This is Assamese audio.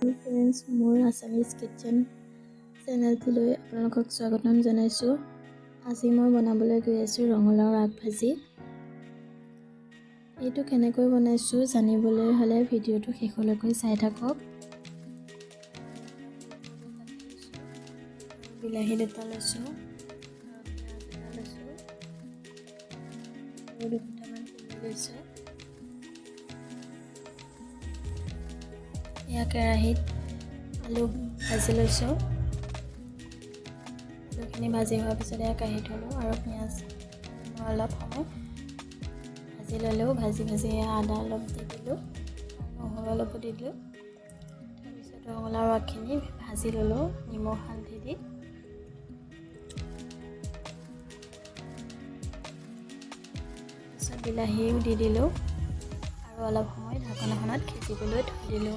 ফ্ৰেণ্ডছ, মোৰ আছামিজ কিটচেন চেনেলটোলৈ আপোনালোকক স্বাগতম জনাইছোঁ। আজি মই বনাবলৈ গৈ আছোঁ ৰঙালাওৰ আগ ভাজি। এইটো কেনেকৈ বনাইছোঁ জানিবলৈ হ'লে ভিডিঅ'টো শেষলৈকে চাই থাকক। বিলাহী দুটা লৈছোঁ আৰু পিঁয়াজ এটা লৈছোঁ আৰু দুটামান লৈছোঁ। এয়া কেৰাহীত আলু ভাজি লৈছোঁ। আলুখিনি ভাজি হোৱাৰ পিছত এয়া কাঢ়ি থ'লোঁ আৰু পিঁয়াজ মই অলপ সময় ভাজি ল'লোঁ। ভাজি ভাজি এয়া আদা অলপ দি দিলোঁ, নহৰু অলপো দি দিলোঁ। তাৰপিছত ৰঙালাও আগখিনি ভাজি ল'লোঁ নিমখ হালধি দি। তাৰপিছত বিলাহীও দি দিলোঁ আৰু অলপ সময় ঢাকনিখনত সিজিবলৈ থৈ দিলোঁ।